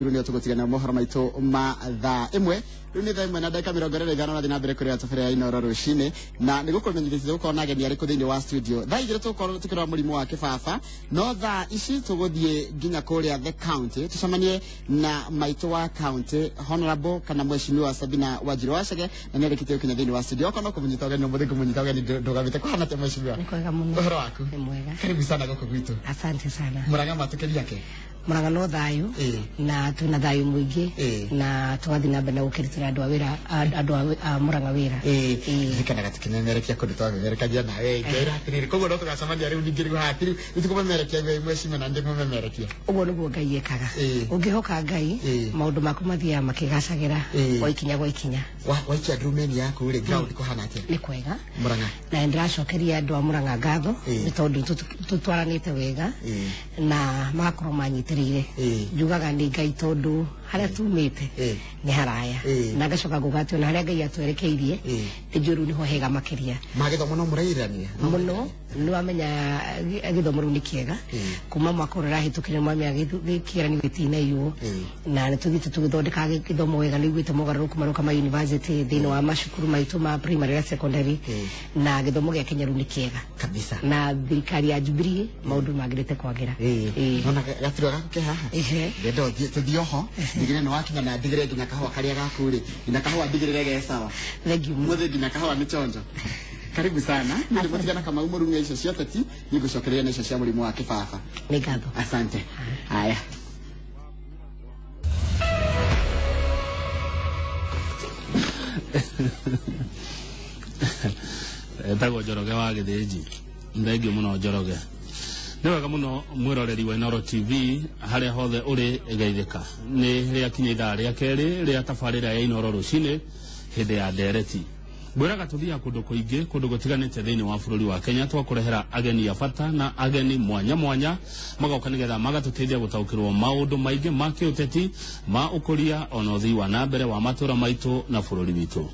Rĩu nĩyo tũgũtigana mohoro maitũ ma thaa 1. Rĩu nĩ thaa 1 na ndagĩka 25 na na mbere kũrĩa tabarĩra ya Inooro rũcinĩ, na nĩ gũkũmenyithia tũgũkorwo na ageni arĩkũ thĩinĩ wa studio. Thaa 2 tũgũkorwo tũkĩrora mũrimũ wa kĩbaba, no thaa ici tũgũthiĩ nginya kũrĩa the county tũcemanie na maitũ wa county, Honorable kana Mheshimiwa Sabina Wanjiru Wachege, na nĩ arĩkĩtie gũkinya thĩinĩ wa studio. Okorwo no kũmũnyita ũgeni ũmũthĩ, ngũmũnyita ũgeni ndũgamĩte. Kũhana atĩa, Mheshimiwa? Nĩ kwega mũno. Ũhoro waku? Nĩ mwega. Karibu sana gũkũ gwitũ. Asante sana. Mũrang'a matũkĩria ke? Mũrang'a no thayũ na twĩna thayũ mũingĩ na tũgathiĩ na mbere na gũkĩrutĩra andũ a wĩra, andũ a Mũrang'a wĩra. Ririkanaga tũkĩmemerekia kũndũ twamemerekagia nawe ngera atĩrĩrĩ, koguo no tũgacemania rĩu ningĩ rĩu haha rĩu nĩtũkũmemerekia we mwecima na ndĩmũmemerekia. Ũguo nĩguo Ngai ekaga. Ũngĩhoka Ngai, maũndũ maku mathiaga makĩgacagĩra o ikinya gwa ikinya. Waikia ndurumeni yaku rĩ, ground kũhana atĩa? Nĩ kwega. Mũrang'a? Na nĩndĩracokeria andũ a Mũrang'a ngatho nĩ tondũ tũtwaranĩte wega na magakorwo manyitĩrĩire. Njugaga nĩ Ngai tondũ harĩa tumĩte nĩ haraya, na ngacoka nguga atĩ ona harĩa Ngai atwerekeirie nĩ njũĩ rĩu nĩho hega makĩria. Magĩthomo no mũrairania? Mũno. Nĩ wamenya gĩthomo rĩu nĩ kĩega. Kuma mwaka ũrĩa ũrahĩtũkire, mwamenya kĩgeranio gĩtinaiywo, na nĩ tũthiĩte tũgĩthondeka gĩthomo wega. Nĩ iguĩte mogarũrũku maroka ma university thĩinĩ wa macukuru maitũ ma primary na secondary, na gĩthomo gĩa Kenya rĩu nĩ kĩega kabisa na thirikari ya Jubilee maũndũ magĩrĩte kwagĩra. Nona gaturwa gaku ke haha. Ndenda ũthiĩ tũthiĩ oho ndigire nĩ wakinya na ndigire nginya kahũa karĩa gaku rĩ, nginya kahũa ndigĩrĩre ge sawa. Thank you. Mũthĩ nginya kahũa nĩ chonjo. Karibu sana. Nĩ mũtigana Kamau mũrumia icio cia ũteti, nĩ ngũcokereria na icio cia mũrimũ wa kĩbaba. Nĩ ngatho. Asante. Haya. Etagwo Njoroge wa Gĩthĩnji. Thengio mũno, Njoroge. Nĩ wega mũno, mwĩroreri wa Inooro TV harĩa hothe ũrĩ, geithĩka. Nĩ rĩakinya ithaa rĩa kerĩ rĩa tabarĩra ya Inooro rũcinĩ, hĩndĩ ya ndereti. Ngwĩraga tũthiaga kũndũ kũingĩ, kũndũ gũtiganĩte thĩinĩ wa bũrũri wa Kenya, twakũrehera ageni a bata na ageni mwanya mwanya magoka nĩgetha magatũteithia gũtaũkĩrwo maũndũ maingĩ ma kĩũteti, ma ũkũria ona ũthii wa na mbere wa matũra maitũ na bũrũri witũ.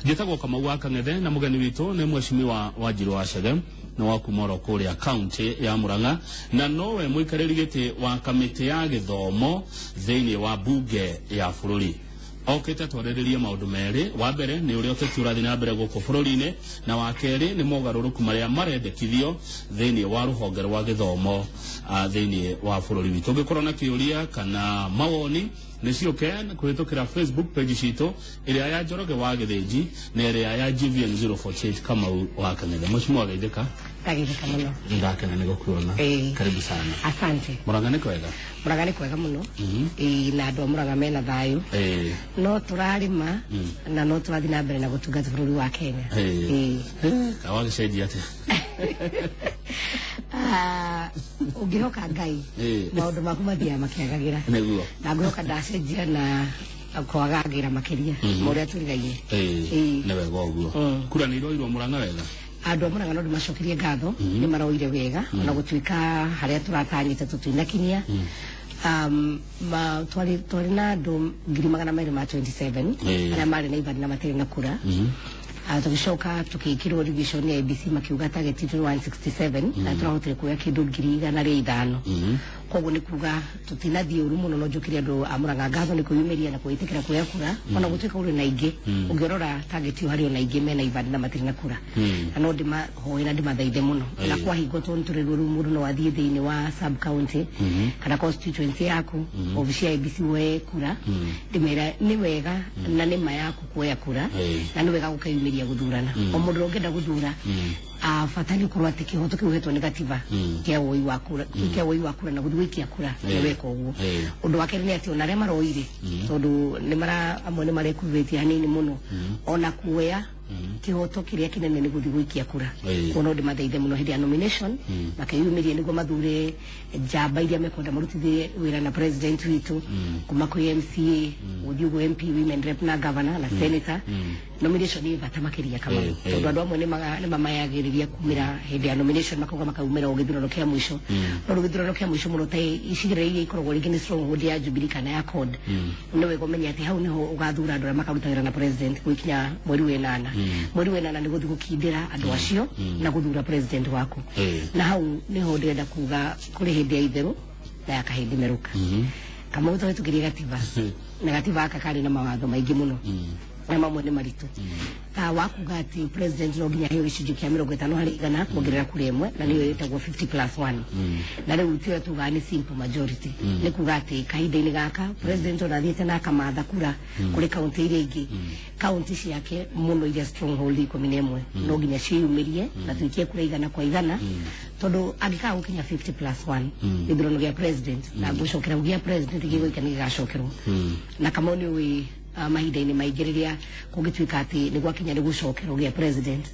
Njĩtagwo Kamau wa Kang'ethe, na mũgeni witũ nĩ Mheshimiwa Wanjiru wa Chege, nĩ wa kuma oro kũrĩa kaunti ya Murang'a, na nowe mũikarĩri gĩtĩ wa kamĩtĩ ya gĩthomo thĩinĩ wa bunge ya bũrũri. Okĩte twarĩrĩrie maũndũ merĩ. Wa mbere nĩ ũrĩa ũteti ũrathiĩ na mbere gũkũ bũrũri-inĩ, na wa kerĩ nĩ mogarũrũku marĩa marendekithio thĩinĩ wa rũhonge rwa gĩthomo thĩinĩ wa bũrũri witũ. Ũngĩkorwo na kĩũria kana mawoni, nĩ ciũke kũhĩtũkĩra Facebook page citũ, ĩrĩa ya Njoroge wa Gĩthĩnji na ĩrĩa ya GVN 048 Kamau wa Kang'ethe. Mheshimiwa, geithĩka. Ndageithĩka mũno. Ndakena nĩ gũkuona. Karibu sana. Asante. Mũrang'a nĩ kwega? Mũrang'a nĩ kwega mũno. Na andũ a Mũrang'a mena thayũ. No tũrarĩma na no tũrathiĩ na mbere na gũtungata bũrũri wa Kenya. Wagĩcenjia atĩa? Ah, ũngĩhoka Ngai, maũndũ maku mathiaga makĩagagĩra. Nĩguo. Na ngwĩhoka ndacenjia na kwagagĩra makĩria ma ũrĩa twĩrirairie. Nĩ wega ũguo. Kura nĩ iroirwo Mũrang'a wega? Andũ a Mũrang'a no ndĩmacokerie ngatho, nĩ maroire wega ona gũtuĩka harĩa tũratanyĩte tũtinakinyia. Twarĩ na andũ 227,000 arĩa marĩ na ibandĩ na matirĩ na kura. Tũgĩcoka tũgĩkĩrwo revision ya ABC, makiuga target itũ nĩ 167 na tũrahotire kuoya kĩndũ 105,000. Koguo nĩ kuga tũtinathiĩ ũru mũno. No njũkĩrie andũ a Mũrang'a ngatho nĩ kwĩyumĩria na kwĩtĩkĩra kuoya kura, ona gũtuĩka kũrĩ na aingĩ. Ũngĩrora target ĩyo, harĩ ona aingĩ mena ibandĩ na matirĩ na kura, na no ndĩmahoe na ndĩmathaithe mũno na kwahingwo, tondũ nĩtũrĩrwo rĩu mũndũ no athiĩ thĩinĩ wa sub county kana constituency yaku, obici ya ABC, woe kura. Ndĩmera nĩ wega na nĩ ma yaku kuoya kura, na nĩ wega gũkeyumĩria gũthurana. O mũndũ ũrĩa ũngĩenda gũthura, bata nĩ ũkorwo atĩ kĩhoto kĩu ũhetwo nĩ gatiba kĩa woi wa kura, kĩa woi wa kura na gũthiĩ gũikia kura, nĩ weka ũguo. Ũndũ wa kerĩ nĩ atĩ ona arĩa maroire, tondũ nĩ mara amwe nĩ marekuhĩtie hanini mũno, ona kuoya kĩhoto kĩrĩa kĩnene nĩ gũthiĩ gũikia kura. Koguo no ndĩmathaithe mũno hĩndĩ ya nomination makeyumĩrie nĩguo mathure njamba iria mekwenda marutithie wĩra na president witũ, kuma kwĩ MCA gũthiĩ ũguo MP, women rep na governor na senator. Nomination nĩ bata makĩria, Kamau, tondũ andũ amwe nĩ mamayagĩrĩria kumĩra hĩndĩ ya nomination, makauga makaumĩra o gĩthurano kĩa mũico. No rĩu gĩthurano kĩa mũico mũno ta icigĩrĩra iria ikoragwo rĩngĩ nĩ stronghold ya Jubilee kana ya CORD, nĩ wega ũmenye atĩ hau nĩho ũgathura andũ arĩa makaruta wĩra na president gũikinya mweri wa ĩnana. Mweri wa ĩnana nĩ gũthiĩ gũkindĩra andũ acio na gũthura president waku. Na hau nĩho ndĩrenda kuga kũrĩ hĩndĩ ya itherũ na ya kahĩndĩ merũka. Kamau twahĩtũkirie gatiba na gatiba gaka karĩ na mawatho maingĩ mũno na mamwe nĩ maritũ ta wa kuga atĩ president no nginya aheo gĩcunjĩ kĩa 50% kuongerera kura ĩmwe, na nĩyo ĩtagwo 50 plus 1, na rĩu tiyo tugaga nĩ simple majority. Nĩ kuga atĩ kahinda-inĩ gaka president ona athiĩte na akamatha kura kũrĩ kaunti iria ingĩ, kaunti ciake mũno iria stronghold 11 no nginya ciĩyumĩrie na tuikie kura 100%, tondũ angĩkaga gũkinya 50 plus 1 gĩthurano gĩa president na gũcokera gĩa president gĩgũika nĩ gĩgacokerwo. Na Kamau nĩ ũĩ, mahinda-inĩ maingĩ rĩrĩa kũngĩtuĩka atĩ nĩ gwakinya nĩ gũcokerwo gĩa president,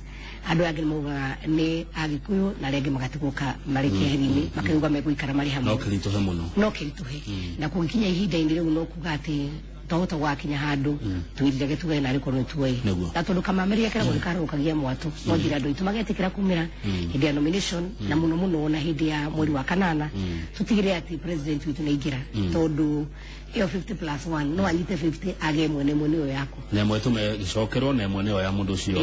andũ angĩ nĩ maugaga nĩ Agĩkũyũ na arĩa angĩ magatigwo marĩ keheri-inĩ, makauga megũikara marĩ hamwe. No kĩritũhe mũno. No kĩritũhe, na kũngĩkinya ihinda-inĩ rĩu no kuga atĩ twahota gwakinya handũ twĩrirage tuge narĩ korwo nĩ tuoĩ. Na tondũ kamameria keragwo nĩ karũkagia mwatũ, no njĩra andũ aitũ magetĩkĩra kumĩra hĩndĩ ya nomination na mũno mũno na hĩndĩ ya mweri wa kanana, tũtigĩrĩre atĩ president witũ nĩ aingĩra, tondũ ĩyo 50 plus 1 no anyite 50 age ĩmwe na ĩmwe nĩyo yaku. Na ĩmwe ĩtũme gĩcokerwo na ĩmwe nĩyo ya mũndũ ũcio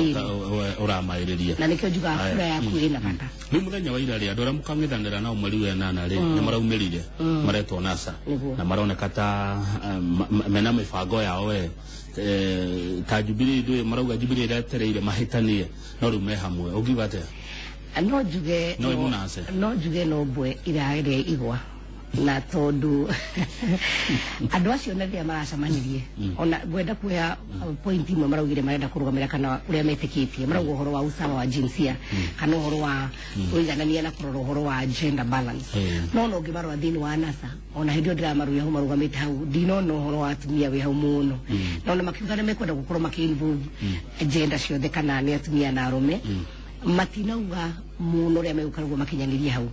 ũramaĩrĩria. Na nĩkĩo njugaga Aya. kura yaku ĩna bata. Rĩu mũthenya wa ira rĩ, andũ arĩa mũkang'ethanĩra nao mweri wa ĩnana rĩ, nĩ maraumĩrire maretwo NASA. Na maroneka ta mena mĩbango yao we ta Jubilee ndũĩ marauga Jubilee ĩretereire mahĩtanie, no rĩu me hamwe, ũngiuga atĩa? No njuge No ĩmũnace. No njuge no mbwe irarĩa igwa, na tondũ andũ acio na rĩrĩa maracemanirie, ona ngwenda kuoya point imwe maraugire marenda kũrũgamĩra kana ũrĩa metĩkĩtie, marauga ũhoro wa usawa wa jinsia kana ũhoro wa ũiganania na kũrora ũhoro wa gender balance. No ũngĩmarora thĩinĩ wa NASA, ona hĩndĩ ĩyo ndĩramaruia hau marũgamĩte hau, ndinona ũhoro wa atumia wĩ hau mũno, na ona makiuga nĩ mekwenda gũkorwo makĩ involve gender ciothe kana nĩ atumia na arũme, matinauga mũno ũrĩa megũkoragwo makinyanĩrie hau.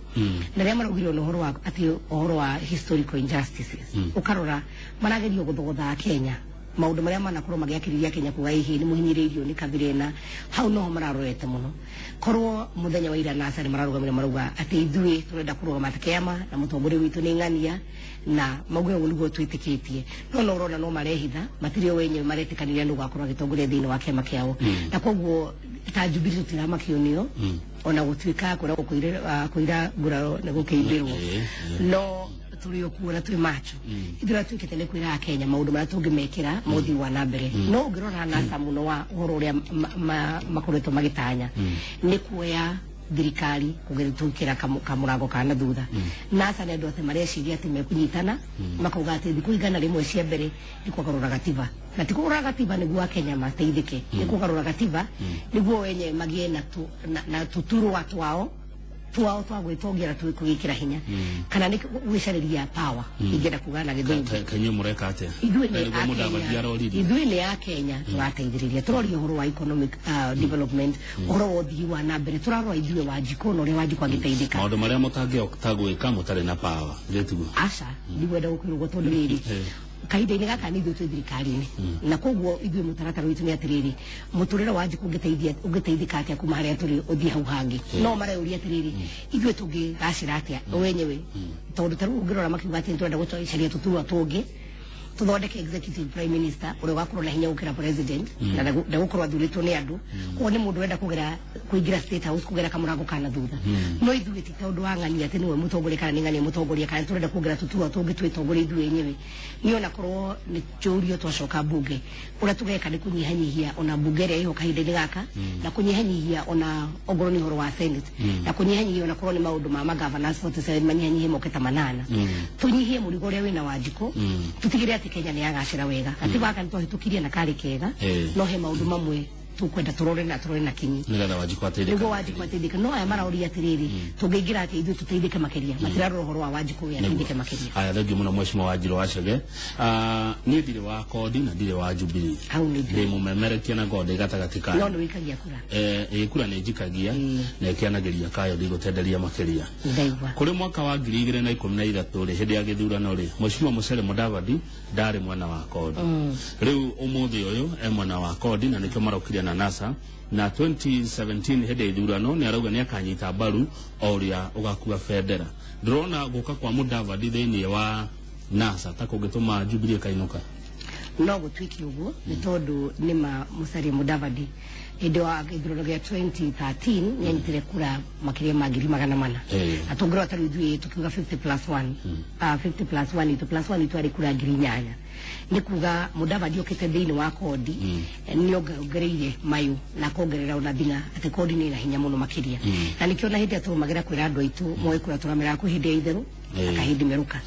Na rĩrĩa maraugire ona ũhoro wa atĩ ũhoro wa historical injustices, ũkarora maragerio gũthogotha Kenya maũndũ marĩa manakorwo magĩakĩrĩria Kenya kuga hihi nĩ mũhinyĩrĩirio nĩ kabira ĩna, hau noho mararorete mũno. Korwo mũthenya wa ira NASA nĩ mararũgamire marauga atĩ ithuĩ tũrenda kũrũgama ta kĩama na mũtongoria witũ nĩ ng'ania na mauge ũguo nĩguo twĩtĩkĩtie, no ũrona no marehitha, matirĩ o wenyewe maretĩkanĩria nĩ ũgakorwo agĩtongoria thĩinĩ wa kĩama kĩao. Na koguo ta Jubilee tũtiramakio nĩo, ona gũtuĩka kwĩragwo kũira nguraro nĩ gũkĩimbĩrwo, no tũrĩ o kuo na twĩ macho. Ithuĩ ũrĩa twĩkĩte nĩ kwĩra Akenya maũndũ marĩa tũngĩmekĩra mũthii wa na mbere. No ũngĩrora NASA mũno wa ũhoro ũrĩa makoretwo magĩtanya nĩ kuoya thirikari kũgĩtũkĩra kamũrango ka na thutha. NASA nĩ andũ atĩ mareciria atĩ mekũnyitana, makauga atĩ thikũ 100 cia mbere nĩ kũgarũra gatiba, na ti kũgarũra gatiba nĩguo Akenya mateithĩke, nĩ kũgarũra gatiba nĩguo wenyewe magĩe na tũturwa twao twa gwĩtongia na twĩkĩra hinya kana nĩ gwĩcarĩria power, ingĩenda kuga na Gĩthũngũ. Kainyuĩ mũreka atĩa? Ithuĩ Na nĩ nĩguo Mũdavadi Akenya, aroririe. ithuĩ nĩ Akenya tũrateithĩrĩria, tũroria ũhoro wa economic development, ũhoro wa ũthii wa na mbere, tũrarora ithuĩ Wanjikũ na ũrĩa Wanjikũ angĩteithĩka. Maũndũ marĩa mũtangĩhota gwĩka mũtarĩ na power gĩtiguo. Aca, ndigwenda gũkwĩrwo ũguo, tondũ rĩrĩ, kahinda-inĩ gaka nĩ ithuĩ twĩ thirikari-inĩ, na koguo ithuĩ mũtaratara witũ nĩ atĩrĩrĩ, mũtũrĩre wa Wanjikũ ũngĩteithĩka atĩa kuma harĩa tũrĩ ũthiĩ hau hangĩ. No mareyũria atĩrĩrĩ, ithuĩ tũngĩgacĩra atĩa wenyewe, tondũ ta rĩu ũngĩrora makiuga atĩ nĩtũrenda gũcaria tũturwa tũngĩ, tũthondeke executive prime minister ũrĩa ũgakorwo na hinya gũkĩra president na ndegũkorwo athurĩtwo nĩ andũ, koguo nĩ mũndũ ũrenda kũgera kũingĩra State House kũgera kamũrango kana thutha. No ithuĩ ti tondũ wa ng'ania atĩ nĩwe mũtongoria kana nĩ ng'ania mũtongoria, kana tũrenda kuongerera tũturwa tũngĩ twĩtongoria ithuĩ enyewe. Niĩ ona korwo nĩ njũrio twacoka mbunge, ũrĩa tũgeka nĩ kũnyihanyihia ona mbunge ĩrĩa ĩho kahinda-inĩ gaka, na kũnyihanyihia ona ongorwo nĩ ũhoro wa senate, na kũnyihanyihia ona korwo nĩ maũndũ ma magovernors 47 manyihanyihie moke ta manana, tũnyihie mũrigo ũrĩa wĩna Wanjikũ, tũtigĩrĩre atĩ Kenya nĩ yagacĩra wega. Gatiba gaka nĩ twahĩtũkirie na karĩ kega, no he maũndũ mamwe tũkwenda tũrore na tũrore na kinyi nĩgetha Wanjikũ ateithĩke. Nĩguo Wanjikũ ateithĩke. No aya maroria atĩrĩrĩ, tũngĩingĩra atĩ ithuĩ tũteithĩke makĩria, matirarora ũhoro wa Wanjikũ we ateithĩke makĩria. Haya, thengiũ mũno mheshimiwa Wanjirũ wa Chege. Niĩ ndirĩ wa Kodi na ndirĩ wa Jubilee. Hau nĩ ndĩ mũmemerekia na ngorwo ndĩ gatagatĩ ka No nĩ wĩikagia kura? Ĩ, kura nĩ njikagia na ĩkĩanagĩria kayo, ndigũtenderia makĩria. Ndaigua. Kũrĩ mwaka wa 2013 rĩ, hĩndĩ ya gĩthurano rĩ, mheshimiwa Musalia Mudavadi ndarĩ mwena wa Kodi. Rĩu ũmũthĩ ũyũ e mwena wa Kodi, na nĩkĩo marokire na NASA. Na 2017 hĩndĩ ya ithurano nĩ arauga nĩ akanyita mbaru o ũrĩa ũgakua bendera. Ndĩrona gũka kwa Mudavadi thĩinĩ wa NASA ta kũngĩtũma Jubilee ĩkainũka. No gũtuĩke ũguo nĩ tondũ nĩ ma Musalia Mudavadi hĩndĩ wa gĩthurano gĩa 2013 nĩanyitire kura makĩria ma 400,000. Na tũngĩrora ta rĩu ithuĩ tũkiuga 50 plus 1, 50 plus 1 itũ plus 1 itũ arĩ kura 8,000, nĩ kuga Mudavadi okĩte thĩinĩ wa kodi nĩ ongereire mayũ na akongerera ona thing'a atĩ kodi nĩ ĩna hinya mũno makĩria. Na nĩkĩo na hĩndĩ ĩrĩa tũrũmagĩra kwĩra andũ aitũ moe kura, tũrameraga kwĩ hĩndĩ ya itherũ na kahĩndĩ merũka.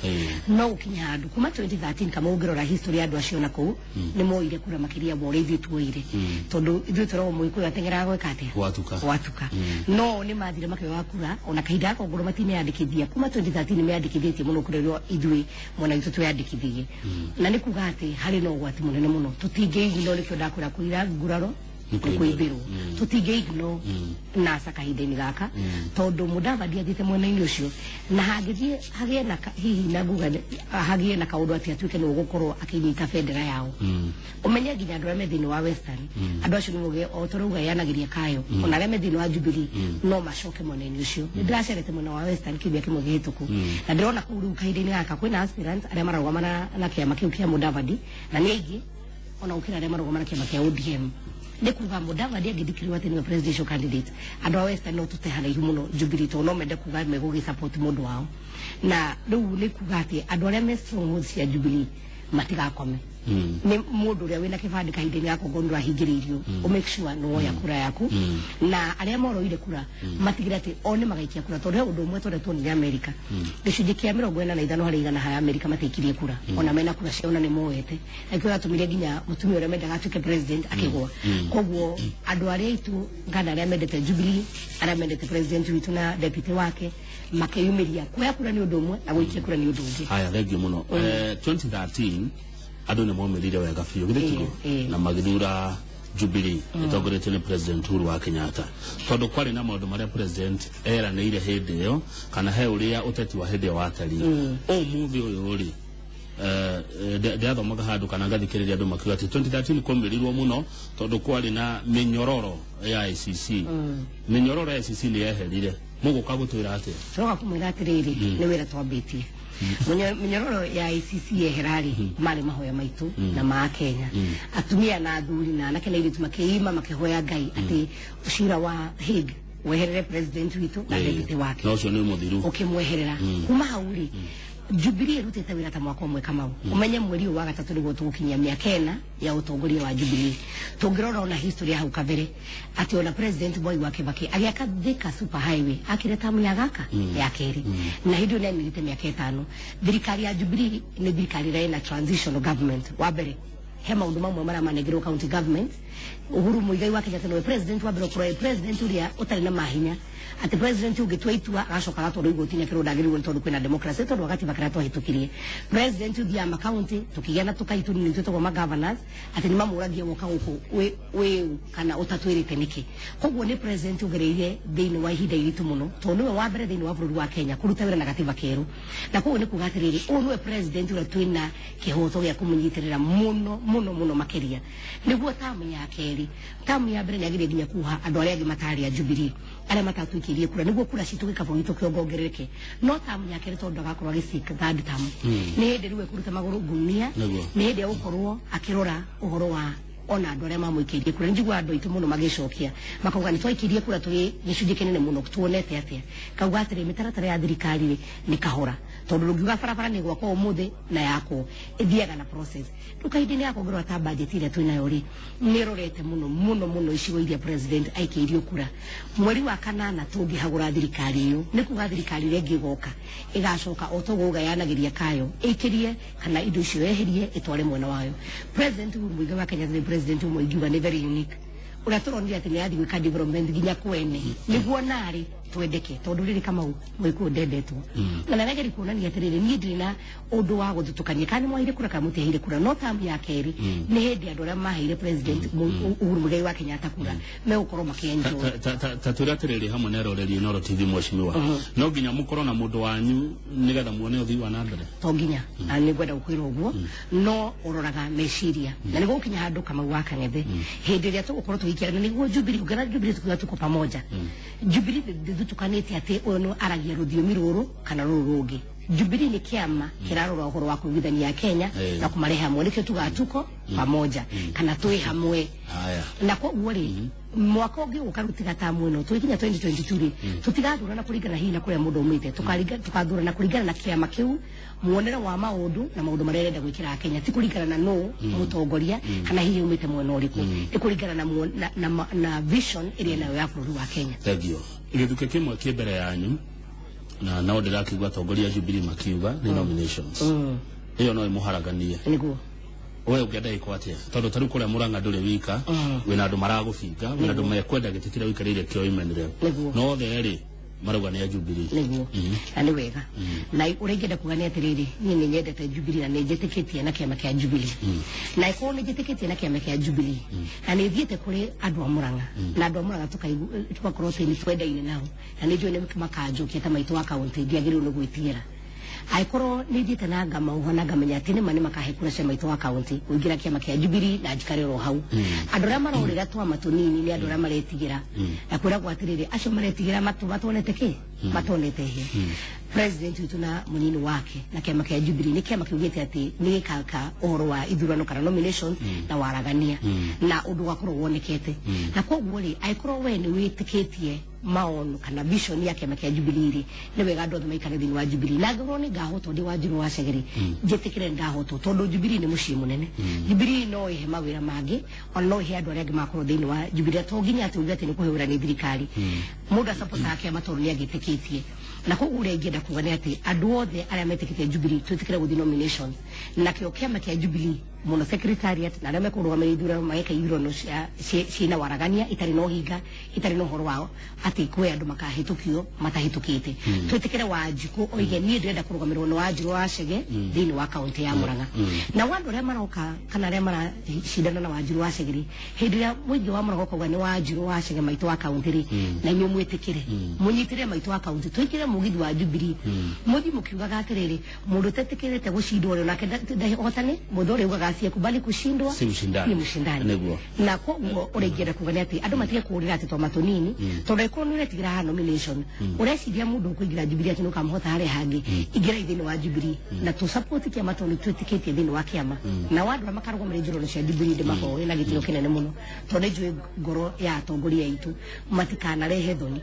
No gũkinya handũ kuma 2013, kama ũngĩrora history ya andũ acio na kũu, nĩ moire kura makĩria ma ũrĩa ithuĩ tuoire, tondũ ithuĩ tũragwo Mũgĩkũyũ ateng'eraga gwĩka atĩa? Gwatuka. Gwatuka. No nĩ mathire makĩoya kura, ona kahinda gaka ongorwo matineyandĩkithia, kuma 2013 nĩ meyandĩkithĩtie mũno kũrĩ ũrĩa ithuĩ mwena witũ tweyandĩkithirie. Na nĩ kuga atĩ harĩ na ũgwati mũnene mũno, tũtingĩ ignore. Nĩkĩo ndakwĩra kũira nguraro nĩ nĩ kwĩmbĩrwo, tũtingĩ ignore NASA kahinda-inĩ gaka, tondũ Mudavadi athiĩte mwena-inĩ ũcio na hangĩthiĩ hagĩe na hihi na nguga hagĩe na kaũndũ atĩ atuĩke nĩwe ũgũkorwo akĩnyita bendera yao. Ũmenye nginya andũ arĩa me thĩinĩ wa Western, andũ acio nĩmoge o tũrauga yanagĩria kayo, ona arĩa me thĩinĩ wa Jubilee no macoke mwena-inĩ ũcio. Nĩ ndĩracerete mwena wa Western kiumia kĩmwe kĩhĩtũku, na ndĩrona kũu rĩu kahinda-inĩ gaka kwĩna aspirants arĩa mararũgama na kĩama kĩu kĩa Mudavadi, na nĩ aingĩ ona gũkĩra arĩa marũgama na kĩama kĩa ODM. Nĩ kuga Mudavadi angĩthikĩrĩrwo atĩ nĩwe presidential candidate, andũ a Western no tũte haraihu mũno Jubilee, tondũ no mende kuga megũgĩ support mũndũ wao. Na rĩu nĩ kuga atĩ andũ arĩa me strongholds cia Jubilee matigakome. Nĩ mũndũ ũrĩa wĩna kĩbandĩ kahinda-inĩ gaka, ngorwo ndũrahingĩrĩirio, ũ make sure nĩ woya kura yaku, na arĩa moroire kura matigĩre atĩ o nĩ magaikia kura, tondũ he ũndũ ũmwe tũrĩa tuonire Amerika, gĩcunjĩ kĩa 45% haya Amerika matiaikirie kura ona mena kura ciao na nĩ moete, na kĩo yatũmire nginya mũtumia ũrĩa mendaga atuĩke president akĩgũa. Koguo andũ arĩa aitũ kana arĩa mendete Jubilee, arĩa mendete president witũ na deputy wake, makeyumĩria kuoya kura nĩ ũndũ ũmwe na gũikia kura nĩ ũndũ ũngĩ. Haya, thank you muno. 2013 andũ nĩ momĩrire wega biũ, githĩ tiguo? Ĩĩ. Na magĩthura Jubilee ĩtongoretio nĩ President Uhuru wa Kenyatta, tondũ kwarĩ na maũndũ marĩa president eranĩire hĩndĩ ĩyo, kana he ũrĩa ũteti wa hĩndĩ ĩyo watariĩ. Ũmũthĩ ũyũ rĩ, ndiathomaga handũ kana ngathikĩrĩria andũ makiuga atĩ 2013 kwamĩrirwo mũno tondũ kwarĩ na mĩnyororo ya ICC. Mĩnyororo ya ICC nĩ yeherire, mũgũka gũtwĩra atĩa? Tũroka kũmwĩra atĩrĩrĩ, nĩ wĩra twambĩtie. Mĩnyororo ya ICC yeherarĩ, marĩ mahoya maitũ na ma Kenya, atumia na athuri na anake na airĩtu makĩima makĩhoya Ngai atĩ cira wa Hague weherere president witũ na deputy wake. Na ũcio nĩ mũthiru. Ũkĩmweherera kuma hau rĩ, Jubilee ĩrutĩte wĩra ta mwaka ũmwe. Kamau, ũmenye mweri ũyũ wa gatatũ nĩguo tũgũkinyia mĩaka 4 ya ũtongoria wa Jubilee. Tũngĩrora ona history ya hau kabere, atĩ ona President Mwai wa Kibaki agĩaka Thika Super Highway akire tamu ya gaka ya kerĩ, na hĩndĩ ĩyo nĩaminĩte mĩaka 5. Thirikari ya Jubilee nĩ thirikari ĩrĩa ĩna transitional government. Wa mbere, he maundu mamwe maria manengerwo county government. Uhuru Muigai wa Kenyatta niwe president wa mbere ũkorwo president ũrĩa ũtarĩ na mahinya, atĩ president ũngĩtua itua agacoka agatwarwo igoti-inĩ akĩrwo ndagĩrĩirwo nĩ tondũ kwĩna democracy, tondũ wa gatiba karĩa twahĩtũkirie. President ũthiaga makaunti, tũkĩgĩa na tũkai tũnini twĩtagwo magovernors, atĩ nĩ mamũragia woka gũkũ wĩ kana ũtatwĩrĩte nĩkĩ. Koguo nĩ president ũgereire thĩinĩ wa ihinda iritũ mũno, tondũ nĩwe wa mbere thĩinĩ wa bũrũri wa Kenya kũruta wĩra na gatiba kerũ. Na koguo nĩ kuga atĩrĩrĩ, ũyũ nĩwe president ũrĩa twĩna kĩhoto gĩa kũmũnyitĩrĩra mũno mũno mũno makĩria, nĩguo tamu ya kerĩ. Tamu ya mbere nĩ agĩrĩire nginya kuha andũ arĩa angĩ matarĩ a Jubilee, arĩa matatuĩkĩrie kura, nĩguo kura citũ gĩkabũ gitũ kĩongongerereke. No tamu ya kerĩ, tondũ ndagakorwo agĩseek third term, nĩ hĩndĩ rĩu ekũruta magũrũ ngunia. Nĩ hĩndĩ egũkorwo akĩrora ũhoro wa ona andũ arĩa mamũikĩirie kura. Nĩnjiguaga andũ aitũ mũno magĩcokia makauga nĩ twaikĩrie kura tũrĩ gĩcunjĩ kĩnene mũno, tuonete atĩa? Kauga atĩrĩ, mĩtaratara ya thirikari rĩ nĩ kahora, tondũ ndũngiuga barabara nĩ gwakwo ũmũthĩ na yakwo, ĩthiaga na process. Rĩu kahinda-inĩ gaka ũngĩrora ta budget ĩrĩa twĩnayo rĩ, nĩ ĩrorete mũno mũno mũno icigo iria president aikĩirio kura. Mweri wa kanana tũngĩhagũra thirikari ĩyo, nĩ kuga thirikari ĩrĩa ĩngĩ ĩgoka ĩgacoka o toguo ũgayanagĩria kayo ĩikĩrie kana indo icio yeherie ĩtware mwena wayo. President Uhuru Muigai wa Kenyatta nĩ president ũmwe ingiuga nĩ very unique, ũrĩa tũronire atĩ nĩ athiĩ gwĩka development nginya kwene nĩguo narĩ twendeke, tondũ rĩrĩ Kamau Mũgĩkũyũ ndendetwo na narageria kuonania atĩrĩrĩ, niĩ ndirĩ na ũndũ wa gũthutũkania kana nĩ mwaheire kura kana mũtiaheire kura. No tamu ya kerĩ nĩ hĩndĩ andũ arĩa maheire President Uhuru Muigai wa Kenyatta kura megũkorwo makĩenjoy. Ta twĩre atĩrĩrĩ, hamwe na eroreri Inooro TV, mheshimiwa, no nginya mũkorwo na mũndũ wanyu nĩgetha muone ũthii wa na mbere? To nginya, na nĩ ngwenda gũkwĩra ũguo, no ũroraga meciria na nĩ gũkinya handũ, Kamau wa Kang'ethe, hĩndĩ ĩrĩa tũgũkorwo tũgĩikia na nĩguo Jubilee ũngĩona Jubilee tukiuga tuko pamoja. Jubilee ndĩthutukanĩte atĩ ũyũ nĩ aragia rũthiomi rũrũ kana rũrũ rũngĩ. Jubilee nĩ kĩama kĩrarora ũhoro wa kũiguithania Kenya na kũmarehe hamwe, nĩkĩo tugaga tuko pamoja kana twĩ hamwe. Haya. Na koguo rĩ, mwaka ũngĩ ũka rutiga tamu ĩno tũgĩkinya 2022 rĩ, tũtigathurana kũringana hihi na kũrĩa mũndũ aumĩte, tukathurana kũringana na kĩama kĩu, muonere wa maũndũ na maũndũ marĩa arenda gwĩkĩra Kenya, ti kũringana na nũ mũtongoria kana hihi aumĩte mwena ũrĩkũ, nĩ kũringana na vision ĩrĩa nayo ya bũrũri wa Kenya. Thank you. Gĩthukĩ kĩmwe kĩ mbere yanyu na no ndĩrakĩigua atongoria a Jubilee makiuga nĩ nominations. Ĩyo no ĩmũharaganie. Nĩguo. We ũngĩenda ĩkwo atĩa? Tondũ ta rĩu kũrĩa Murang'a ndũrĩ wika, wĩna andũ maragũbinga, wĩna andũ mekwenda gĩtĩ kĩrĩa ũikarĩire kĩa women rep. Nĩguo. No othe rĩ marauga nĩ a Jubilee. Nĩguo, na nĩ wega. Na ũrĩa ingĩenda kuga nĩ atĩrĩrĩ, niĩ nĩ nyendete Jubilee na nĩ njĩtĩkĩtie na kĩama kĩa Jubilee, na ĩkorwo nĩ njĩtĩkĩtie na kĩama kĩa Jubilee na nĩ thiĩte kũrĩ andũ a Murang'a na andũ a Murang'a tugakorwo atĩ nĩ twendaine nao, na nĩ njũĩ nĩ makanjũkia ta maitũ wa kaũntĩ, ndiagĩrĩirwo nĩ gwĩtigĩra. Angĩkorwo nĩ thiĩte na ngamauha na ngamenya atĩ nĩma nĩ makahe kura cia maitũ wa kaũntĩ kũingĩra kĩama kĩa Jubilee na njikare oro hau. Andũ arĩa marorĩra twama tũnini nĩ andũ arĩa maretigĩra, na kwĩragwo atĩrĩrĩ, acio maretigĩra matũ matonete kĩ matonete hĩ. President witũ na mũnini wake na kĩama kĩa Jubilee nĩ kĩama kiugĩte atĩ nĩ gĩkaka ũhoro wa ithurano kana nominations na waragania na ũndũ wakorwo wonekete. Na koguo rĩ, angĩkorwo we nĩ wĩtĩkĩtie maono kana vision ya kĩama kĩa Jubilee rĩ, nĩ wega andũ othe maikare thĩinĩ wa Jubilee. Na angĩkorwo nĩ ngahotwo ndĩ Wanjiru wa Chege rĩ, njĩtĩkĩre nĩ ndahotwo, tondũ Jubilee nĩ mũciĩ mũnene. Jubilee no ĩhe mawĩra mangĩ, ona no ĩhe andũ arĩa angĩ makorwo thĩinĩ wa Jubilee. To nginya atĩ uge atĩ nĩ kũhe wĩra nĩ thirikari. Mũndũ acapotaga kĩama tondũ nĩ agĩtĩkĩtie. Na koguo ũrĩa ingĩenda kuga nĩ atĩ andũ othe arĩa metĩkĩtie Jubilee twĩtĩkĩre gũthiĩ nominations, nakĩo kĩama kĩa Jubilee mũno secretariat na arĩa mekũrũgamĩrĩra ithurano mageka ithurano ciĩna waragania, itarĩ na ũhinga, itarĩ na ũhoro wao atĩ kwĩ andũ makahĩtũkio matahĩtũkĩte. Twĩtĩkĩre Wanjikũ oige niĩ ndĩrenda kũrũgamĩrĩrwo nĩ Wanjiru wa Chege thĩinĩ wa kaũntĩ ya Murang'a. Na andũ arĩa maroka kana arĩa maracindana na Wanjiru wa Chege rĩ, hĩndĩ ĩrĩa mũingĩ wa Murang'a ũkauga nĩ Wanjiru wa Chege maitũ wa kaũntĩ rĩ, na inyuĩ mwĩtĩkĩre mũnyitĩre maitũ wa kaũntĩ, tũikĩre mũgithi wa Jubilee, mũthiĩ mũkiugaga atĩrĩrĩ, mũndũ ũtetĩkĩrĩte gũcindwo rĩ, onake ndahotane. Mũndũ ũrĩa ugaga asiyekubali kushindwa Si mshindani. Ni mshindani. Nĩguo. Na koguo ũrĩa ingĩenda kuga nĩ atĩ andũ matige kũũrĩra atĩ twama tũnini, tondũ angĩkorwo nĩ ũretigĩra haha nomination, ũreciria mũndũ ũkũingĩra Jubilee atĩ nĩ ũkamũhota harĩa hangĩ. Ingĩrai thĩinĩ wa Jubilee na tũ support kĩama, tondũ nĩ twĩtĩkĩtie thĩinĩ wa kĩama. Na andũ arĩa makarũgamĩrĩra ithurano cia Jubilee ndĩmahoe na gĩtĩo kĩnene mũno, tondũ nĩ njũĩ ngoro ya atongoria aitũ, matikanarehe thoni,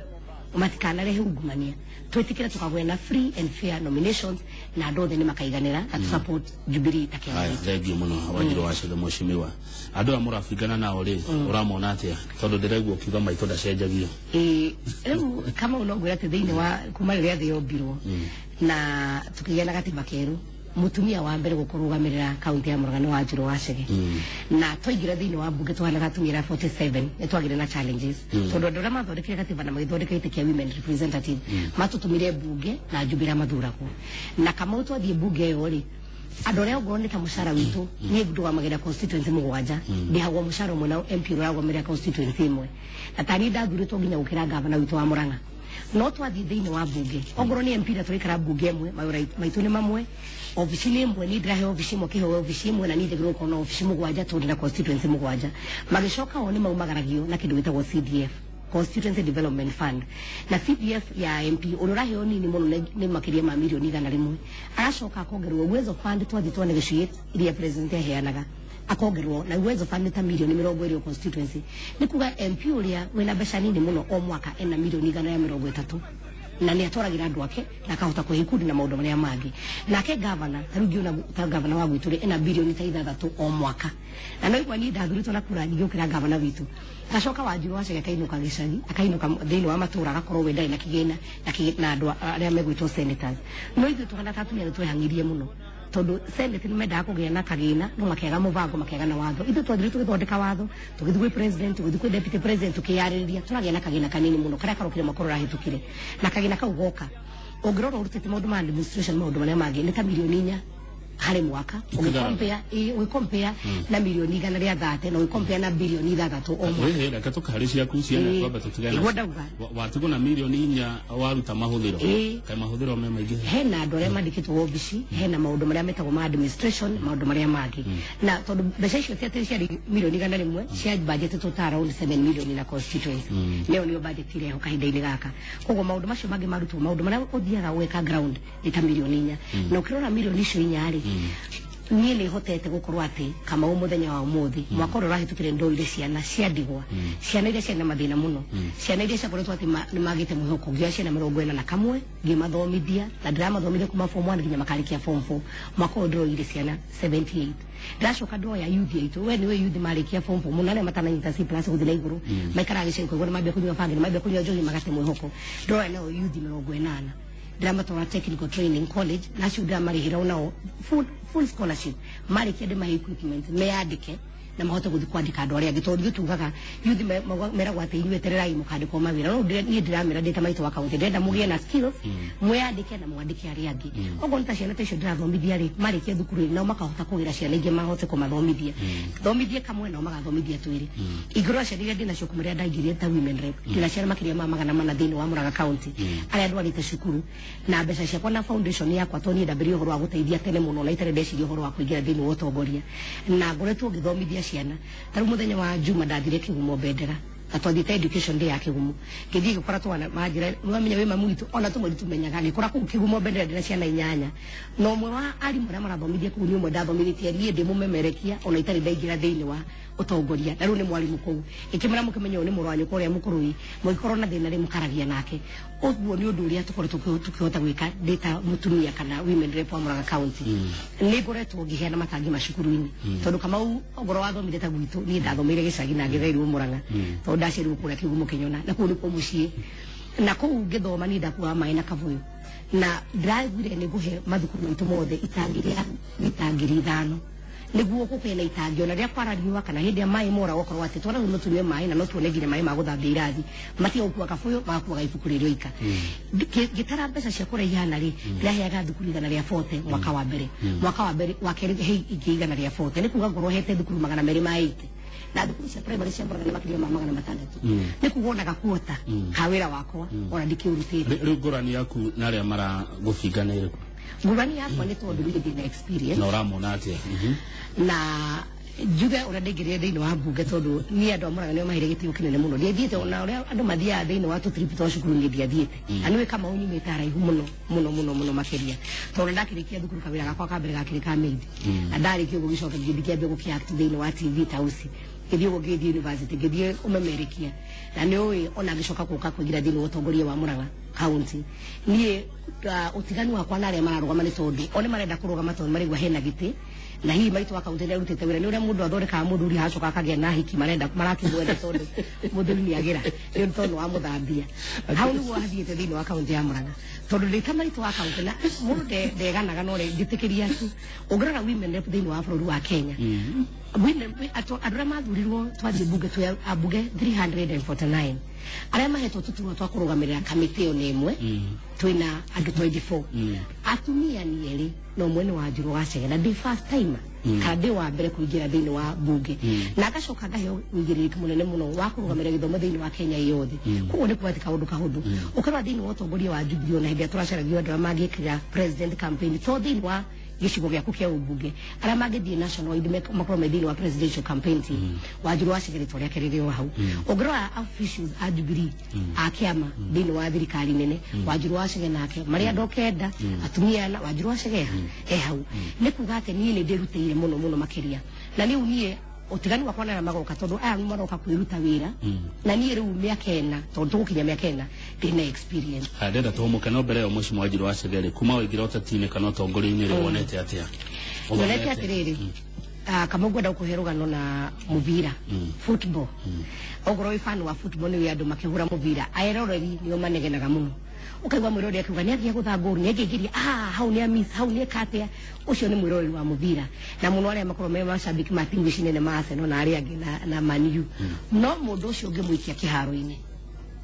matikanarehe ungumania. Twĩtĩkĩre tũkagĩa na free and fair nominations na andũ othe nĩ makaiganĩra, na tũ support Jubilee ta kĩama Haya, gitũ. thank you mũno Wanjiru wa Chege mheshimiwa. Andũ aya mũrabingana nao rĩ, ũramona atĩa? Tondũ ndĩraigua ũkiuga maitũ ndacenjagio. Ĩĩ, rĩu kama no ngwĩra atĩ thĩinĩ wa kuma rĩrĩa thĩ yombirwo na tukĩgĩa na gatiba kerũ, mutumia wa mbere gũkũrũgamĩrĩra kaunti ya Murang'a nĩ Wanjiru wa Chege. Na twaingĩra thĩinĩ wa mbunge tũhanaga atumia 47, nĩ twagĩire na challenges, tondũ andũ arĩa mathondekire gatiba na magĩthondeka gĩtĩ kĩa women representative matũtũmire mbunge na njumbe iria mathuragwo. Na Kamau, twathiĩ mbunge ĩyo rĩ, andũ arĩa ongorwo nĩ ta mũcara witũ, niĩ ndũgamagĩra constituency 7, ndĩhagwo mũcara ũmwe na MP ũrĩa ũrarũgamĩrĩra constituency ĩmwe, na tani ndathurĩtwo nginya gũkĩra gavana witũ wa Murang'a. No twathiĩ thĩinĩ wa mbunge, ongorwo nĩ MP na tũraikara mbunge ĩmwe, mawĩra maitũ nĩ mamwe, obici nĩ ĩmwe, niĩ ndĩrahe obici ĩmwe, kĩheo obici ĩmwe, na niĩ njagĩrĩirwo gũkorwo na obici 7 tondũ na constituency 7. Magĩcoka o nĩ maumagaragio na kĩndũ gĩtagwo CDF, Constituency Development Fund. Na CDF ya MP ũrĩa ũraheo nini mũno nĩ makĩria ma mirioni 100, agacoka akongererwo Uwezo Fund. Twathiĩ twa negotiate iria president aheanaga, akongererwo na Uwezo Fund nĩ ta mirioni 20 o constituency. Nĩ kuga MP ũrĩa wĩna mbeca nini mũno o mwaka ena mirioni 130, na nĩ atwaragĩra andũ ake na akahota kũhe ikundi na maũndũ marĩa mangĩ. Nake gavana, ta rĩu ngĩona ta gavana wa gwitũ rĩ, ena birioni ta 6 o mwaka, na no igua niĩ ndathurĩtwo na kura nyingĩ gũkĩra gavana witũ. Gacoka Wanjiru wa Chege akainũka gĩcagi, akainũka thĩinĩ wa matũra, agakorwo we ndarĩ na kĩgĩna na andũ arĩa megwĩtwo senators. No ithuĩ tũhana ta atumia nĩ twehang'irie mũno, tondũ senate nĩ mendaga kũgĩa na kagĩna, no makĩaga mũbango, makĩaga na watho. Ithuĩ twathire tũgĩthondeka watho, tũgĩthiĩ gwĩ president, tũgĩthiĩ kwĩ deputy president, tũkĩyarĩrĩria, tũragĩa na kagĩna kanini mũno karĩa karokire mwaka ũrĩa ũrahĩtũkire. Na kagĩna kau goka, ũngĩrora ũrutĩte maũndũ ma administration, maũndũ marĩa mangĩ, nĩ ta mirioni 4. Harĩ mwaka. Ikĩgarara. Ũgĩcompare na mirioni 130 na ũgĩcompare na birioni 6 o mwaka. Ĩhĩ, reke tũkaharĩ ciaku ciene. Twambe tũtigane. Nĩguo ndauga. Watigwo na mirioni 4 waruta mahũthĩro. Kaĩ mahũthĩro me maingĩ? Hena andũ arĩa mandĩkĩtwo wobici, hena maũndũ marĩa metagwo ma administration, maũndũ marĩa mangĩ, na tondũ mbeca icio ti atĩ ciarĩ mirioni 100, cia budgetĩtwo ta around 7 million na constituency nĩyo nĩyo budget ĩreho kahinda-inĩ gaka. Koguo maũndũ macio mangĩ marutwo, maũndũ marĩa ũthiaga gwĩka ground nĩ ta mirioni 4. Na ũkĩrora mirioni icio 4 rĩ, niĩ nĩ hotete gũkorwo atĩ Kamau mũthenya wa ũmũthĩ, mwaka ũrĩa ũrahĩtũkire, ndoire ciana cia ndigwa, ciana iria ciarĩ na mathĩna mũno, ciana iria ciakoretwo atĩ nĩ magĩte mwĩhoko. Ngĩoya ciana 41 ngĩmathomithia, na ndĩramathomithia kuma form 1 nginya makarĩkia form 4. Mwaka ũyũ ndĩroire ciana 78. Ndĩracoka ndoya youth aitũ, we nĩwe youth marĩkia form 4 mũno, arĩa matananyita C plus gũthiĩ na igũrũ, maikaraga gĩcagi kũigua nĩ mambia kũnyua bangi, nĩ mambia kũnyua njohi, magate mwĩhoko. Ndoya nao youth 80, ndĩramatwara technical training college, na acio ndĩramarĩhĩra onao full scholarship. Marĩkia ndĩmahe equipment meyandĩke na mahote gũthiĩ kwandĩka andũ arĩa angĩ, tondũ ithuĩ tugaga youth meragwo atĩ inyuĩ etererai mũkandĩkwo mawĩra, no niĩ ndĩramera ndĩ ta maitũ wa kaunti, ndĩrenda mũgĩe na skills, mwĩyandĩke na mwandĩke arĩa angĩ. Okorwo nĩ ta ciana ta icio ndĩrathomithia rĩ, marĩkia thukuru rĩ, nao makahota kũgĩra ciana ingĩ mahote kũmathomithia, thomithie kamwe nao magathomithia twĩrĩ. Ingĩrora ciana iria ndĩnacio kuma rĩrĩa ndaingĩrire ta women rep, ndĩna ciana makĩria ma 400 thĩinĩ wa Murang'a County arĩa ndwarĩte cukuru na mbeca ciakwa na foundation yakwa, tondũ niĩ ndambĩrĩrie ũhoro wa gũteithia tene mũno na itarĩ ndeciria ũhoro wa kũingĩra thĩinĩ wa ũtongoria, na ngoretwo ngĩthomithia ciana. Ta rĩu mũthenya wa Juma ndathire Kĩgumo Bendera, na twathiĩte education day ya Kĩgumo, ngĩthiĩ ngĩkora twana manjĩra, nĩwamenya wĩ mamu witũ, ona tũmwe tumenyaga. Ngĩkora kũu Kĩgumo Bendera ndĩna ciana inyanya, na ũmwe wa arimũ arĩa marathomithia kũu nĩ ũmwe ndathomithĩtie niĩ ndĩ mũmemerekia ona itarĩ ndaingĩra thĩinĩ wa ũtongoria, na rĩu nĩ mwarimũ kũu. Ngĩkĩmwĩra, mũkĩmenye ũyũ nĩ mũrũ wa nyũkwa ũrĩa mũkũrũ, ĩ mũngĩkorwo na thĩna rĩ, mũkaragia nake. Ũguo nĩ ũndũ ũrĩa tũkoretwo tũkĩhota gwĩka ndĩ ta mũtumia kana women rep wa Murang'a County. Nĩ ngoretwo ngĩheana matangi macukuru-inĩ, tondũ Kamau ongorwo wathomire ta gwitũ, niĩ ndathomeire gĩcagi na ngĩrerirwo Murang'a, tondũ ndaciarirwo kũrĩa Kĩgumo Kĩnyona, na kũu nĩkuo mũciĩ, na kũu ngĩthoma niĩ ndakuaga maĩ na kabũyũ. Na ndĩraiguire nĩ ngũhe mathukuru maitũ mothe itangi rĩa mita 5,000, nĩguo gũkĩe na itangi ona rĩrĩa kwara riũa kana hĩndĩ ya maĩ mora, gũkorwo atĩ twana rĩu no tũnyue maĩ na no tuone nginya maĩ ma gũthambia irathi. Matiga gũkua kabũyũ, magakuaga ibuku rĩrĩ oika. Ngĩtara mbeca cia kũraihana rĩ, ndĩraheaga thukuru 140 mwaka wa mbere, mwaka wa mbere wa kerĩ he ingĩ 140, nĩ kuga ngorwo hete thukuru 280, na thukuru cia primary cia Murang'a nĩ makĩria ma 600. Nĩ kuga onaga kuota ka wĩra wakwa ona ndikĩũrutĩte. Rĩu ngũrani yaku na arĩa maragũbinga nĩ ĩrĩkũ? Ngũrani yakwa nĩ tondũ niĩ ndĩna experience. Na ũramona atĩa? Na njuge ũrĩa ndaingĩrire thĩinĩ wa mbunge, tondũ niĩ andũ a Murang'a nĩo maheire gĩtĩo kĩnene mũno. Ndiathiĩte ona ũrĩa andũ mathiaga thĩinĩ wa tũtrip twa cukuru, niĩ ndiathiĩte, na nĩwĩ Kamau nyumĩte haraihu mũno mũno mũno mũno makĩria, tondũ ndakĩrĩkia thukuru kawĩra gakwa ka mbere gakĩrĩ ka maid, na ndarĩkia ũguo gĩcoka ngĩthiĩ kĩambia gũkĩact thĩinĩ wa TV tausi, ngĩthiĩ ũguo ngĩthiĩ university, ngĩthiĩ ũmemerekia, na nĩ ũĩ ona ngĩcoka gũka kũingĩra thĩinĩ wa ũtongoria wa Murang'a County. Niĩ ũtiganu wakwa na arĩa mararũgama nĩ tondũ o nĩ marenda kũrũgama tondũ maraigua hena gĩtĩ, na hihi maitũ wa kaunti nĩ arutĩte wĩra, nĩ ũrĩa mũndũ athondekaga mũthuri hacoka akagĩa na hiki, marenda marakĩmwenda tondũ mũthuri nĩ agĩra nĩ tondũ wa mũthambia. Hau nĩguo hathiĩte thĩinĩ wa kaunti ya Murang'a, tondũ ndĩ ta maitũ wa kaunti na mũndũ ndeganaga, no njĩtĩkĩria tu. Ũngĩrora women rep thĩinĩ wa bũrũri wa Kenya, women andũ arĩa mathurirwo twathiĩ bunge twĩ ambunge 349, arĩa mahetwo tũturwa twa kũrũgamĩrĩra kamĩtĩ ĩyo nĩ ĩmwe, twĩna andũ 24, atumia nĩ erĩ na ũmwe nĩ Wanjirũ Gacege, na ndĩ first timer kana ndĩ wa mbere kũingĩra thĩinĩ wa bunge, na ngacoka ngaheo ũigĩrĩrĩki mũnene mũno wa kũrũgamĩrĩra gĩthomo thĩinĩ wa Kenya yothe. Koguo nĩ kuga atĩ kaũndũ kahũthũ ũkĩrora thĩinĩ wa ũtongoria wa Jubilee, ona hĩndĩ ĩrĩa tũracaragio andũ arĩa mangĩkĩra president campaign, to thĩinĩ wa gĩcigo gĩaku kĩa ũmbunge, arĩa mangĩthiĩ national wide makorwo me thĩinĩ wa presidential campaign team, Wanjirũ wa Chege rĩtwa rĩake rĩrĩ o hau. Ũngĩrora officials a Jubilee a kĩama thĩinĩ wa thirikari nene, Wanjirũ wa Chege nake marĩ andũ 9, atumia ana, Wanjirũ wa Chege e hau. Nĩ kuga atĩ niĩ nĩ ndĩrutĩire mũno mũno makĩria, na rĩu niĩ ũtiganu wakwa na arĩa magoka, tondũ aya maroka kwĩruta wĩra, na niĩ rĩu mĩaka 4, tondũ tũgũkinya mĩaka 4, ndĩna experience. Haya, ndĩrenda tũhũmũke, no mbere ĩyo, Mheshimiwa Wanjirũ wa Chege rĩ, kuma waingĩra ũteti-inĩ kana ũtongoria-inĩ rĩ, wonete atĩa? Nyonete Ũthomete. Atĩrĩrĩ, kama ngwenda gũkũhe rũgano na mũbira, football. Ongorwo wĩ fan wa football, nĩ andũ makĩhũra mũbira, aeroreri nĩo manegenaga mũno. Ũkaigua mwĩroreri akiuga nĩ agiĩ gũtha ngũru, nĩ angĩingĩria, ah, hau nĩ amiss, hau nĩ eka atĩa. Ũcio nĩ mwĩroreri wa mũbira, na mũno arĩa makorwo me macambĩki ma timu ici nene ma Arsenal na arĩa angĩ na Man U. No mũndũ ũcio ũngĩmũikia kĩharo-inĩ,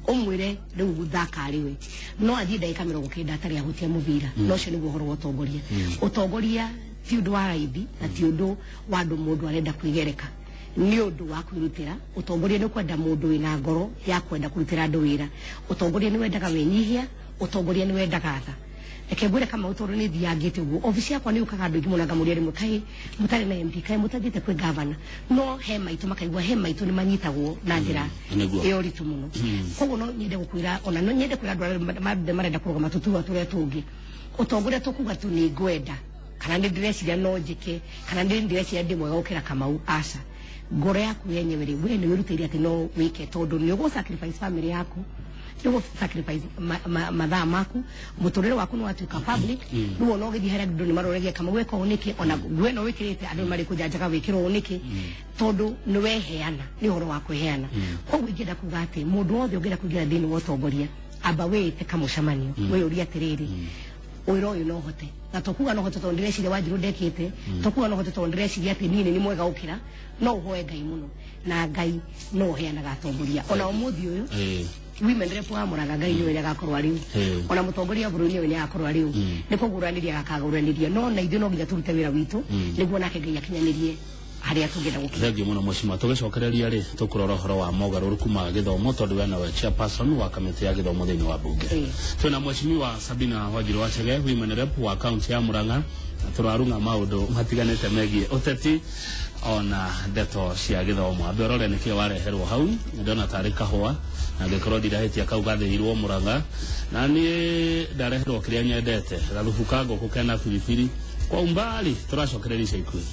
ũmwĩre rĩu gũthaka arĩ we, no athiĩ ndagĩka 90 atarĩ ahutia mũbira. No ũcio nĩguo ũhoro wa ũtongoria. Ũtongoria Ti ũndũ wa raithi na ti ũndũ wa andũ mũndũ arenda kwĩgereka, nĩ ũndũ wa kwĩrutĩra. Ũtongoria nĩ kwenda mũndũ wĩna ngoro ya kwenda kũrutĩra andũ wĩra. Ũtongoria nĩ wendaga wĩnyihia, ũtongoria nĩ wendaga tha. Reke ngwĩre Kamau, tondũ nĩ thiangĩte ũguo, obici yakwa nĩ yũkaga andũ aingĩ mũno, ngamũria rĩmwe, kaĩ mũtarĩ na MP, kaĩ mũtathiĩte kwĩ gavana? No he maitũ makaigua he maitũ nĩ manyitagwo na njĩra ĩyo ritũ mũno. Koguo no nyende gũkwĩra, ona no nyende kwĩra andũ arĩa marenda kũrũgama tũturwa tũrĩa tũngĩ, ũtongoria tũkuga tu nĩ ngwenda kana nĩ ndĩreciria no njĩke kana nĩ ndĩreciria ndĩ mwega gũkĩra Kamau, aca. Ngoro yaku yenyewe rĩ, we nĩ wĩrutĩire atĩ no wĩke, tondũ nĩ ũgũ sacrifice family yaku, nĩ ũgũ sacrifice mathaa maku, mũtũrĩre waku nĩ watuĩka public. Rĩu ona ũgĩthiĩ harĩa andũ nĩ maroragia Kamau weka ũũ nĩkĩ, ona we no wĩkĩrĩte andũ nĩ marĩkũjanjaga wĩkĩrwo ũũ nĩkĩ, tondũ nĩ weheana, nĩ ũhoro wa kwĩheana. Koguo ingĩenda kuga atĩ mũndũ wothe ũngĩenda kũingĩra thĩinĩ wa ũtongoria, amba wĩĩte kamũcemanio, wĩyũrie atĩrĩrĩ, wĩra ũyũ no hote? Na to kuga no hote tondũ ndĩreciria Wanjirũ ndekĩte, to kuga no hote tondũ ndĩreciria atĩ niĩ nĩ nĩ mwega gũkĩra. No ũhoe Ngai mũno, na Ngai no ũheanaga atongoria. Ona ũmũthĩ ũyũ women rep wa Murang'a, Ngai nĩwe agakorwo arĩ. Ona mũtongoria wa bũrũri nĩwe nĩ agakorwo arĩ. Nĩ kũgũranĩria agakagũranĩria, no na ithuĩ no nginya tũrute wĩra witũ nĩguo nake Ngai akinyanĩrie harĩa tũngĩenda gũkinya. Thengiũ mũno, mheshimiwa. Tũgĩcokereria rĩ, tũkũrora ũhoro wa mogarũrũku ma gĩthomo, tondũ we nowe chairperson wa kamĩtĩ ya gĩthomo thĩinĩ wa bunge. Twĩna mheshimiwa Sabina Wanjirũ wa Chege, women rep wa kaunti ya Murang'a, na tũrarung'a maũndũ matiganĩte megiĩ ũteti ona ndeto cia gĩthomo. Ambe ũrore nĩkĩo wareherwo hau, ndona tarĩ kahũa, na angĩkorwo ndirahĩtia kau gathĩirwo Murang'a, na niĩ ndareherwo kĩrĩa nyendete, gathubu ka ngũkũ kena biribiri kwa umbali. Tũracokereria ica ikuhĩ.